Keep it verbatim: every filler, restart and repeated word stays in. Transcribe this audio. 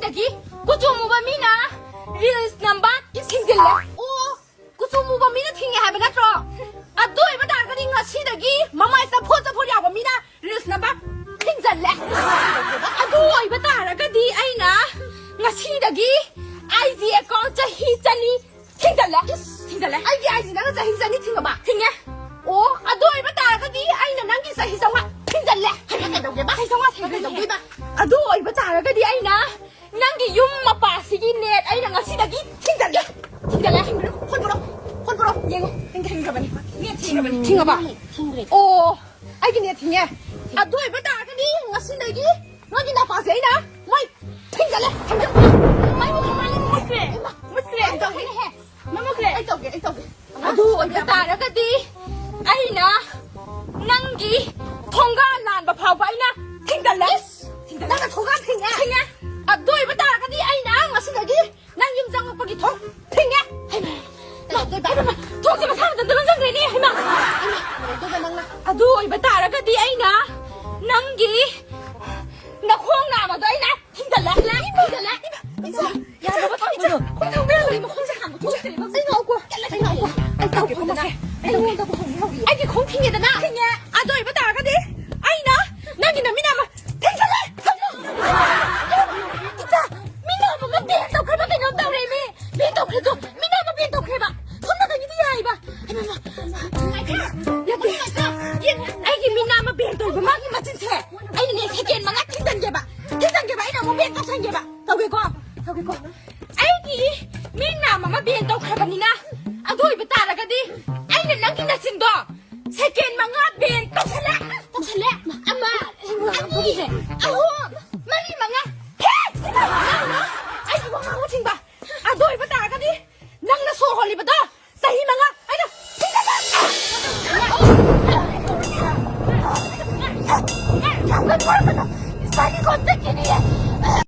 ꯀꯨꯆꯨ ꯃꯨꯕ ꯃꯤꯅ reels ꯅꯝꯕ ꯊꯤꯡꯖꯤꯜꯂꯦ꯫ ꯑꯣ, ꯀꯨꯆꯨ ꯃꯨꯕ ꯃꯤꯅ ꯊꯤꯡꯉꯦ ꯍꯥꯏꯕ ꯅꯠꯇ꯭ꯔꯣ? ꯑꯗꯨ ꯑꯣꯏꯕ ꯇꯥꯔꯒꯗꯤ ꯉꯁꯤꯗꯒꯤ ꯃꯃꯥꯏ ꯆꯐꯣꯠ ꯆꯐꯣꯠ ꯌꯥꯎꯕ ꯃꯤꯅ reels ꯅꯝꯕ ꯊꯤꯡꯖꯤꯜꯂꯦ꯫ ꯑꯗꯨ ꯑꯣꯏꯕ ꯇꯥꯔꯒꯗꯤ ꯑꯩꯅ ꯉꯁꯤꯗꯒꯤ I G account ꯆꯍꯤ ꯆꯅꯤ ꯊꯤꯡꯖꯤꯜꯂꯦ꯫ ꯊꯤꯡꯖꯤꯜꯂꯦ꯫ ꯑꯩꯒꯤ I G ꯅꯪꯅ ꯆꯍꯤ ꯆꯅꯤ ꯊꯤꯡꯉꯕ? ꯊꯤꯡꯉꯦ꯫ ꯑꯣ, ꯑꯗꯨ ꯑꯣꯏꯕ ꯇꯥꯔꯒꯗꯤ ꯑꯩꯅ ꯅꯪꯒꯤ ꯆꯍꯤ ꯆꯥꯝꯃꯉꯥ ꯊꯤꯡꯖꯤꯜꯂꯦ꯫ ꯍꯩꯃꯥ, ꯀꯩꯗꯧꯒꯦꯕ? ꯆꯍꯤ ꯆꯥꯝꯃꯉꯥ ꯊꯤꯡꯖꯤꯜꯂꯦ꯫ ꯀꯩꯗꯧꯗꯣꯏꯕ? ꯑꯗꯨ ꯑꯣꯏꯕ ꯇꯥꯔꯒꯗꯤ ꯑꯩꯅ ꯅꯪꯒꯤ ꯌꯨꯝ ꯃꯄꯥꯁꯤꯒꯤ net ꯑꯩꯅ ꯉꯁꯤꯗꯒꯤ ꯊꯤꯡꯖꯤꯜꯂꯦ꯫ ꯊꯤꯡꯖꯤꯜꯂꯦ꯫ ꯊꯤꯡꯕꯤꯔꯣ꯫ ꯐꯣꯟ ꯄꯨꯔꯛꯑꯣ꯫ ꯐꯣꯟ ꯄꯨꯔꯛꯑꯣ꯫ ꯌꯦꯡꯉꯣ꯫ ꯊꯤꯡꯈ꯭ꯔꯕꯅꯤ꯫ Net ꯊꯤꯡꯈ꯭ꯔꯕꯅꯤ꯫ ꯊꯤꯡꯉꯕ? ꯊꯤꯡꯈ꯭ꯔꯦ꯫ ꯑꯣ, ꯑꯩꯒꯤ net ꯊꯤꯡꯉꯦ꯫ ꯑꯗꯨ ꯑꯣꯏꯕ ꯇꯥꯔꯒꯗꯤ ꯉꯁꯤꯗꯒꯤ ꯅꯣꯏꯒꯤ ꯅꯄꯥꯁꯦ ꯑꯩꯅ ꯃꯩ ꯊꯤꯡꯖꯤꯜꯂꯦ꯫ ꯊꯤꯡꯖꯤꯜꯂꯦ꯫ ꯃꯩ ꯃꯨꯠꯈ꯭ꯔꯦ꯫ ꯃꯨꯠꯈ꯭ꯔꯦ꯫ ꯃꯨꯠꯈ꯭ꯔꯦ꯫ ꯃꯩ ꯃꯨꯠꯈ꯭ꯔꯦ꯫ ꯃꯩ ꯃꯨꯠꯈ꯭ꯔꯦ꯫ ꯑꯩ ꯇꯧꯒꯦ, ꯑꯩ ꯇꯧꯒꯦ꯫ ꯑꯗꯨ ꯑꯣꯏꯕ ꯇꯥꯔꯒꯗꯤ ꯑꯩꯅ ꯅꯪꯒꯤ ꯊꯣꯡꯒꯥꯜ ꯂꯥꯟꯕ ꯐꯥꯎꯕ ꯑꯩꯅ ꯊꯤꯡꯖꯤꯜꯂꯦ꯫ ꯏꯁ! ꯊꯤꯡꯖꯤꯜꯂꯦ꯫ ꯅꯪꯅ ꯊꯣꯡꯒꯥꯜ ꯊꯤꯡꯉꯦ? ꯊꯤꯡꯉꯦ꯫ ꯑꯗꯨ ꯑꯣꯏꯕ ꯇꯥꯔꯒꯗꯤ ꯑꯩꯅ ꯉꯁꯤꯗꯒꯤ ꯅꯪ ꯌꯨꯝ ꯆꯪꯉꯛꯄꯒꯤ ꯊꯣꯡ ꯊꯤꯡꯉꯦ꯫ ꯍꯩꯃꯥ! ꯀꯩꯗꯧꯗꯣꯏꯕ? ꯍꯩꯃꯥ! ꯊꯣꯡꯁꯦ ꯃꯁꯥ ꯃꯊꯟꯇ ꯂꯣꯟꯁꯤꯟꯈ꯭ꯔꯦꯅꯦ꯫ ꯍꯩꯃꯥ! ꯍꯩꯃꯥ! ꯀꯩꯗꯧꯗꯣꯏꯕ ꯅꯪꯅ? ꯑꯗꯨ ꯑꯣꯏꯕ ꯇꯥꯔꯒꯗꯤ ꯑꯩꯅ ꯅꯪꯒꯤ ꯅꯈꯣꯡ ꯅꯥꯝꯃꯗꯣ ꯑꯩꯅ ꯊꯤꯡꯖꯤꯜꯂꯦ꯫ ꯊꯤꯡꯖꯤꯜꯂꯦ꯫ ꯏꯃꯥ! ꯌꯥꯔꯕ ꯊꯥꯡꯕꯗꯣ? ꯈꯣꯡ ꯊꯥꯡꯕ ꯌꯥꯔꯣꯏ, ꯃꯈꯣꯡꯁꯦ ꯍꯥꯡꯕ ꯊꯣꯛꯇ꯭ꯔꯦꯕ꯫ ꯑꯩ ꯉꯥꯎꯀꯣ꯫ ꯑꯩ ꯉꯥꯎꯀꯣ꯫ ꯑꯩ ꯇꯧꯒꯦ ꯐꯝꯃꯁꯦ꯫ ꯑꯩꯉꯣꯟꯗꯕꯨ ꯍꯧꯅꯤ ꯍꯧꯔꯤ꯫ ꯑꯩꯒꯤ ꯈꯣꯡ ꯊꯤꯡꯉꯦꯗꯅ? ꯊꯤꯡꯉꯦ꯫ ꯑꯗꯨ ꯑꯣꯏꯕ ꯇꯥꯔꯒꯗꯤ ꯑꯩꯅ ꯅꯪꯒꯤ ꯅꯃꯤꯠ ꯑꯃ ꯊꯤꯡꯖꯤꯜꯂꯦ꯫ ꯏꯆꯥ, ꯃꯤꯠ ꯅꯥꯝꯃ ꯑꯃ ꯕꯦꯟ ꯇꯧꯈ꯭ꯔꯕ ꯀꯩꯅꯣꯝ ꯇꯧꯔꯦꯃꯤ꯫ ꯕꯦꯟ ꯇꯧꯈ꯭ꯔꯦꯗꯣ꯫ ꯃꯤꯠ ꯅꯥꯝꯃ ꯕꯦꯟ ꯇꯧꯈ꯭ꯔꯦꯕ꯫ ꯁꯣꯝ ꯅꯥꯀꯟꯒꯤꯗꯤ ꯌꯥꯏꯕ꯫ ꯍꯩꯃꯥ, ꯅꯠꯇꯦ꯫ ꯑꯩꯒꯤ ꯃꯤꯠ ꯅꯥꯝꯃ ꯕꯦꯟ ꯇꯧꯔꯤꯕ ꯃꯥꯒꯤ ꯃꯆꯤꯟꯁꯦ ꯑꯩꯅꯅꯦ second ꯃꯉꯥ ꯊꯤꯡꯖꯤꯟꯒꯦꯕ꯫ ꯊꯤꯡꯖꯤꯟꯒꯦꯕ, ꯑꯩꯅ ꯑꯃꯨꯛ ꯕꯦꯟ ꯇꯧꯁꯟꯒꯦꯕ꯫ ꯇꯧꯒꯦꯀꯣ? ꯇꯧꯒꯦꯀꯣ? ꯑꯩꯒꯤ ꯃꯤꯠ ꯅꯥꯝꯃ ꯑꯃ ꯕꯦꯟ ꯇꯧꯈ꯭ꯔꯕꯅꯤꯅ, ꯑꯗꯨ ꯑꯣꯏꯕ ꯇꯥꯔꯒꯗꯤ ꯑꯩꯅ ꯅꯪꯒꯤ ꯅꯆꯤꯟꯗꯣ second ꯃꯉꯥ ꯕꯦꯟ ꯇꯧꯁꯜꯂꯦ꯫ ꯇꯧꯁꯜꯂꯦ꯫ ꯑꯃ, ꯑꯅꯤ, ꯑꯍꯨꯝ, ꯃꯔꯤ, ꯃꯉꯥ꯫ ꯍꯦ! ꯑꯩꯒꯤ ꯋꯥ ꯉꯥꯡꯕ ꯊꯤꯡꯕ꯫ ꯑꯗꯨ ꯑꯣꯏꯕ ꯇꯥꯔꯒꯗꯤ ꯅꯪꯅ ꯁꯣꯔ ꯍꯣꯜꯂꯤꯕꯗꯣ ꯆꯍꯤ ꯃꯉꯥ ꯑꯩꯅ ꯊꯤꯡꯖꯤꯜꯂꯦ꯫ ꯌꯥꯝꯅ ꯊꯣꯛꯂꯛꯀꯅꯨ꯫ ꯏꯁꯥꯒꯤ ꯈꯣꯡꯆꯠꯀꯤꯅꯤꯌꯦ꯫